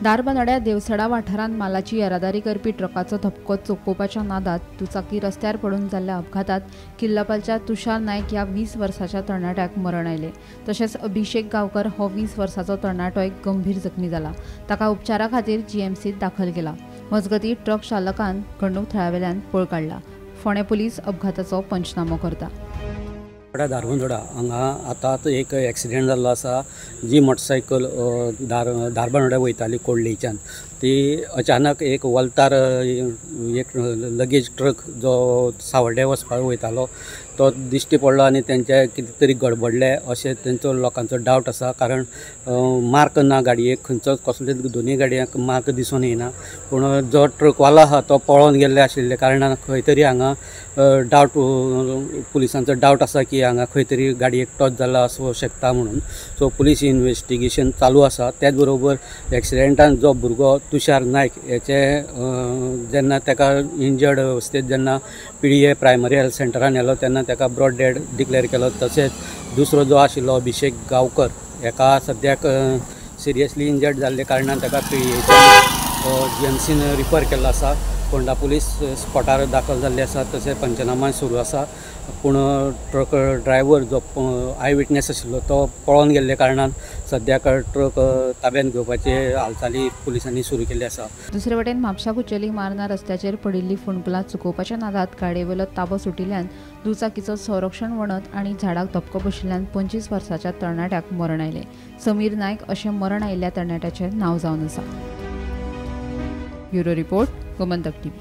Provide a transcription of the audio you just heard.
धारबांदोड्या देवसडा वाठारांत मालाची येरादारी करपी ट्रकाचो धपको चुकोवपाच्या नादात दुचाकी रस्त्यार पडून जाल्ल्या अपघातात किल्लापालच्या तुषार नायक ह्या 20 वर्साच्या तरणाट्याक मरण आयलें. तशेंच अभिषेक गांवकर हो 20 वर्साचो तरणाटोय गंभीर जखमी जाला. ताका उपचारा खातीर जीएमसीत दाखल केला. मजगतीं ट्रक चालकान घडणूक थळावेल्यान पळ काडला. फोंडें पुलीस अपघाताचो पंचनामो करता. धारबांदोडा हांगा आतांच एक एक्सिडेंट जाल्लो आसा. जी मोटरसायकल धारबांदोड्या वयताली कोडलेच्यान, ती अचानक एक वल्तार एक लगेज ट्रक जो सावर्डे वचपाक वयतालो तो दिश्टी पडलो आनी तेंचे कितें तरी गडबडले अशें तेंचो लोकांचो डावट आसा. कारण मार्क ना गाडयेक, खंयचोच कसलेच दोनूय गाडयांक मार्क दिसून येना. पूण जो ट्रकवालो आसा तो पळोवन गेल्ले आशिल्ले कारणान खंय तरी हांगा डावट, पुलिसांचो डावट आसा की हांगा खंय तरी गाडयेक टच जाला आसूं शकता म्हणून. सो पुलीस इन्वेस्टिगेशन चालू आसा. त्याच बरोबर एक्सिडेंटान जो भुरगो तुषार नायक हेचे जेन्ना ताका इंजर्ड अवस्थेत जेन्ना पिळये प्रायमरी हेल्थ सेंटरान व्हेलो तेन्ना ताका ब्रॉड डेड डिक्लेअर केलो. तशेंच दुसरो जो आशिल्लो अभिषेक गांवकर हेका सद्याक सिरियसली इंजर्ड जाल्ले कारणान ताका पिळयेच्यान जीएमसीन रिफर केल्लो आसा. फोंडा पुलीस स्पॉटार दाखल जाल्ले आसा. तशें पंचनामा सुरू आसा. पूण ट्रक ड्रायव्हर जो I witness आशिल्लो तो पळोवन गेल्ले कारणान सद्याक ट्रक ताब्यात घेवपाचे हालचाली पुलिसांनी सुरू केल्ली आसा. दुसरे वटेन म्हापशा कुचेली मार्ना रस्त्याचेर पडिल्ली फोंडकुलां चुकोवपाच्या नादात गाडयेवेलो ताबो सुटिल्ल्यान दुचाकीचो संरक्षण वणत आनी झाडाक धपको बशिल्ल्यान 25 वर्साच्या तरणाट्याक मरण आयलें. समीर नायक अशें मरण आयिल्ल्या तरणाट्याचें नांव जावन आसा. Bureau report, Gomantak TV.